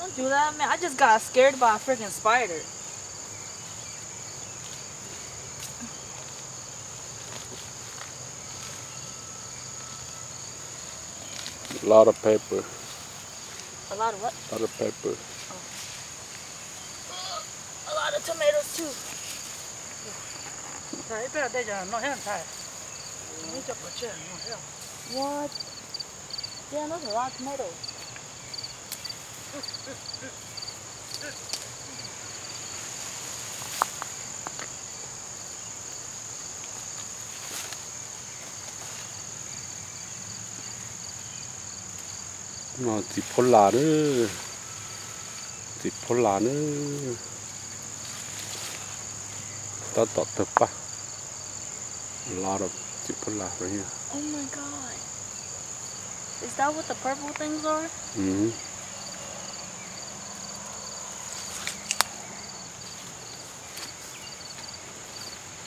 Don't do that, man. I just got scared by a freaking spider. A lot of pepper. A lot of what? A lot of pepper. Oh. A lot of tomatoes too. Ntxhais, peb tej cov no thiab ntxhais. Ib co pov tseg no thiab. What? Damn, those are a lot of tomatoes. No txiv phob las na, txiv phob las na, tab tom tawg paj. A lot of txiv phob las right here. Oh my God. Is that what the purple things are? Mm-hmm.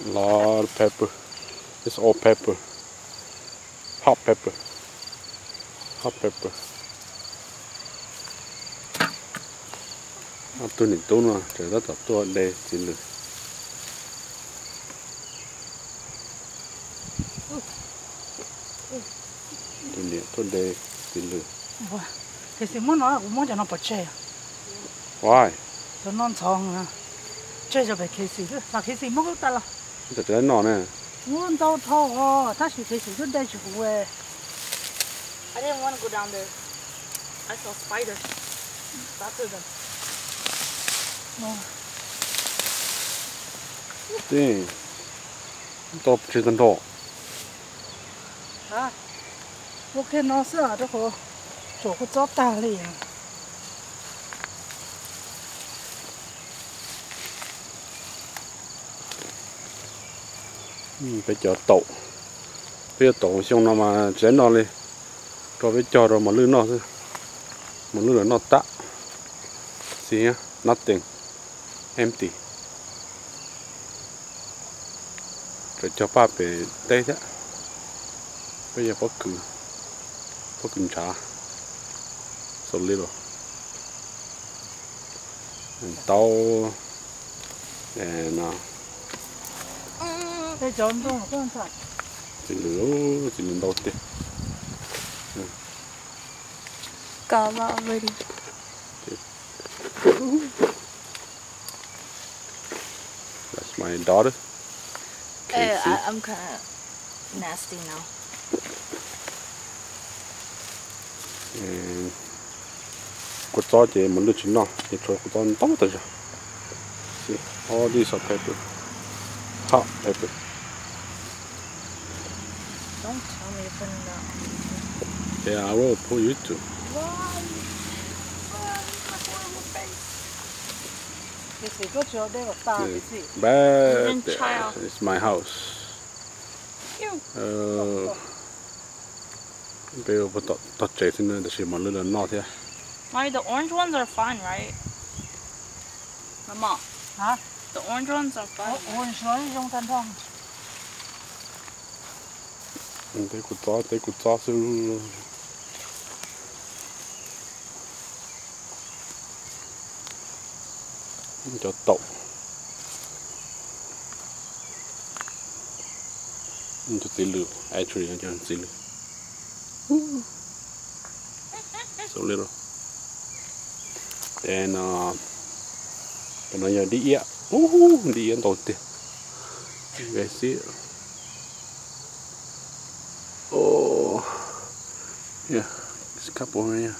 A lot of pepper. It's all pepper. Hot pepper. Hot pepper. Ob tug niam tub no tseem tab tom tuaj de txiv lws. Tus niam tuaj de txiv lws. Khev xim muab no, kuv muab cov no pov tseg. Why? Cov no ntxhov, tseg cov pem khev xim, los khev xim muab kuv tas los. Cov no ne. Muab ntau dhau os, tab sis khev xim twb de tsis huv. I didn't want to go down there. I saw spiders. That's them. Tau tsis tau nrho. Ua kiag no xwb rau qhov tsuas kuv txob tag li. Peb cov taum, peb cov taum xyoo no mas tsis noj li, rau peb cog rau mos lwj noj xwb. Mos lwj los noj tag. See here, nothing, empty. Tseem cog paj pem teb thiab. Peb yog pob kws, pob kws ntshav. So little. Tau no. Txiv lws, txiv lws ntau tiag. Got a lot already. That's my daughter. Casey. I, I'm kind of nasty now. Kua txob ces mos lwj tsis noj, ces tshuav kua txob ntau tas zog. See, all these are pepper. Hot pepper. Don't tell me you're putting that on me. Yeah, I will put you too. Why? Why? Look at my horrible face. Khev xim koj tsis de kom tas, khev xim. But it's my house. Peb ua puag tom tog tsev xwb na, tab sis mos lwj los noj thiab. Mommy, the orange ones are fine, right? Mama, the orange ones are fine. Orange no zoo tag nrho. Teb kuv txob, teb kuv txob xwb. Cov taum, cov txiv lws, actually cov txiv lws. So little. Ces no, cov no yog dib iab, dib iab ntau tiag. Guys, see it? Oh, yeah, it's a couple right here.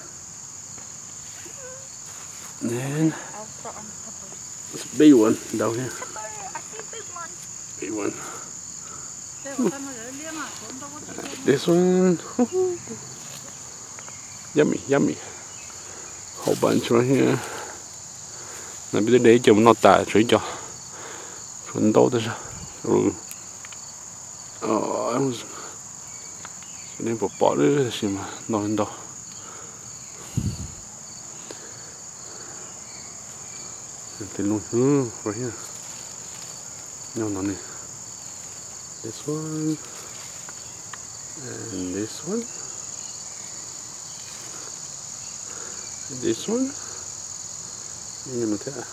Then it's a big one down here. Big one. This one. Yummy, yummy. Whole bunch right here. No peb twb de ib co mus noj tas, tshuav ib co. Tshuav ntau tas zog. Nej pom pom lawm tab sis mas ntau li ntau. Tej lub right here. Nyob no ne. This one. And this one. This one. Thiab.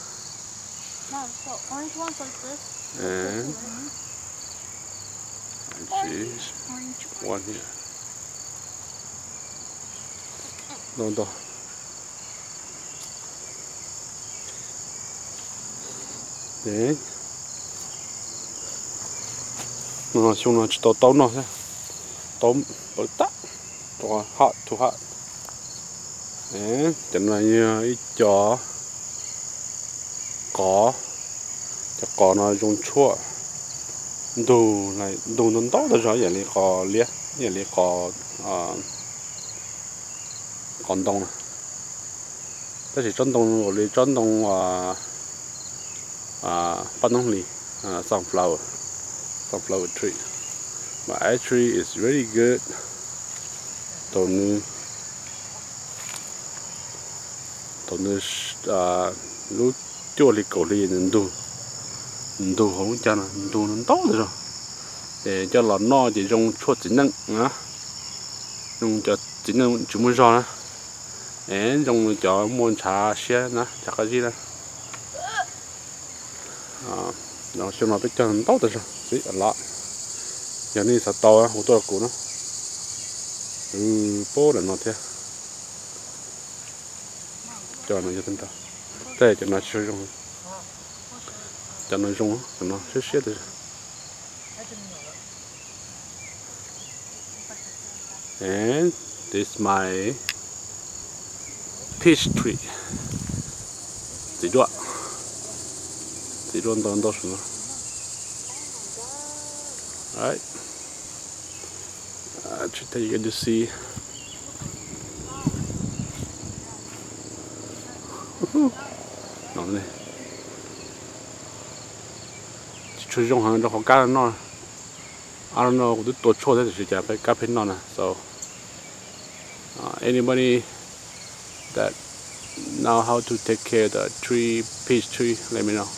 And she's one here. Ntau ntau. Xyoo no tsis tau taub noj thiab, taub pawv tag, hot too hot. Cov no yog ib co qos, cov qos no zoo tshuaj ntug, ntug ntau ntau tag zog, ib yam li qos liab, ib yam li qos, qos ntoo na. Tab sis tsob ntoo ua li tsob ntoo paj noob hlis, sunflower, sunflower tree. But actually it's really good. Thaum nws, thaum nws lub cuaj hli kaum hli nws ntug, ntug hauv lub cag no ntug ntau tag zog. Ces coj los noj ces zoo tshuaj txiv neej na, zoo cov txiv neej tsis muaj zog na, es zoo cov muaj ntshav siab na, ntshav qab zib na. Xyoo no peb cog ntau tag zog xwb lam. Yog nej xav tau hu tuaj rau kuv na. Pob lam no thiab. Cov no yog, tej cov no tsis zoo. Cov no zoo, cov no siab siab tag zog. And this my peach tree. Txiv duaj, txiv duaj ntau ntau saum no. Right. Tsis tau yuav si. Tsis tshua zoo heev rau qhov kab noj. Ab no kuv twb tua tshuaj thiab tiam sis cas peb kab pheej noj na. So anybody that know how to take care the tree, peach tree, let me know.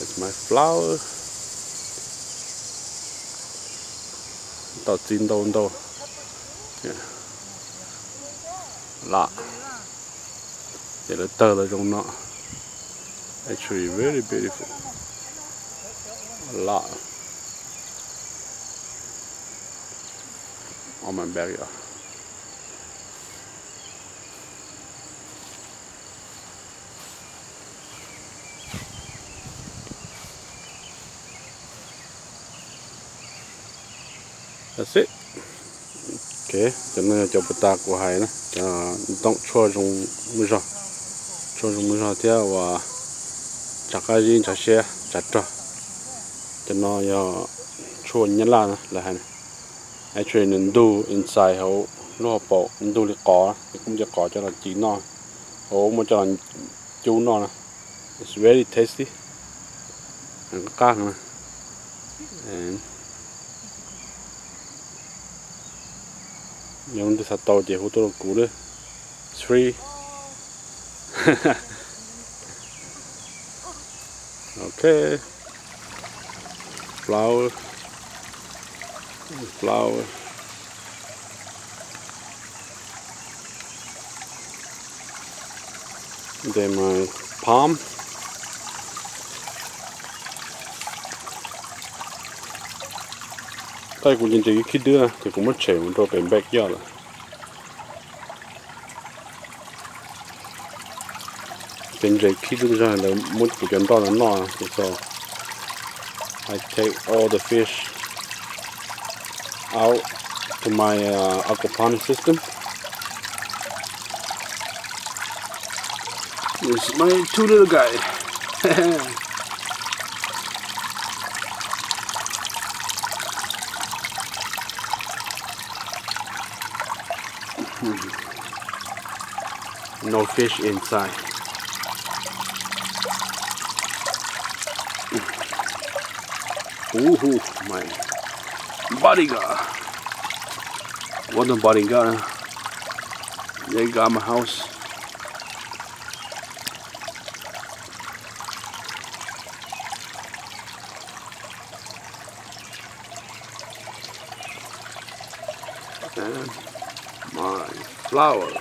It's my flower. Tau txiv ntau ntau. Lam. Ces lawv tawg los zoo no. Actually very beautiful. Lam. On my backyard. That's it. Ok, cov no yog cov puas tas kuv hais na, cov ntoo tshuaj zoo muaj zog, tshuaj zoo muaj zog thiab uas ntshav qab zib, ntshav siab, ntshav rog. Cov no yog tshuaj nyab laj na lawv hais. Actually nws ntug inside hauv lub hauv paus, ntug li qos, kuv muab cov qos coj los ci noj, hauv muab coj los cub noj na. It's very tasty. Qab heev na. Yog leej twg xav tau ces hu tuaj rau kuv na. It's free. Ok. Flower. Flower. Then my palm. Tab kuv ces ntses khib dwb na ces kuv muab tshem mus rau pem back yard lawm. Ces ntses khib dwb zog lawv muab kuv cov nroj no noj ces so I take all the fish out to my uh, aquaponic system. It's my two little guy. No fish inside. Ooh, my bodyguard. What a bodyguard. They got my house. And my flower.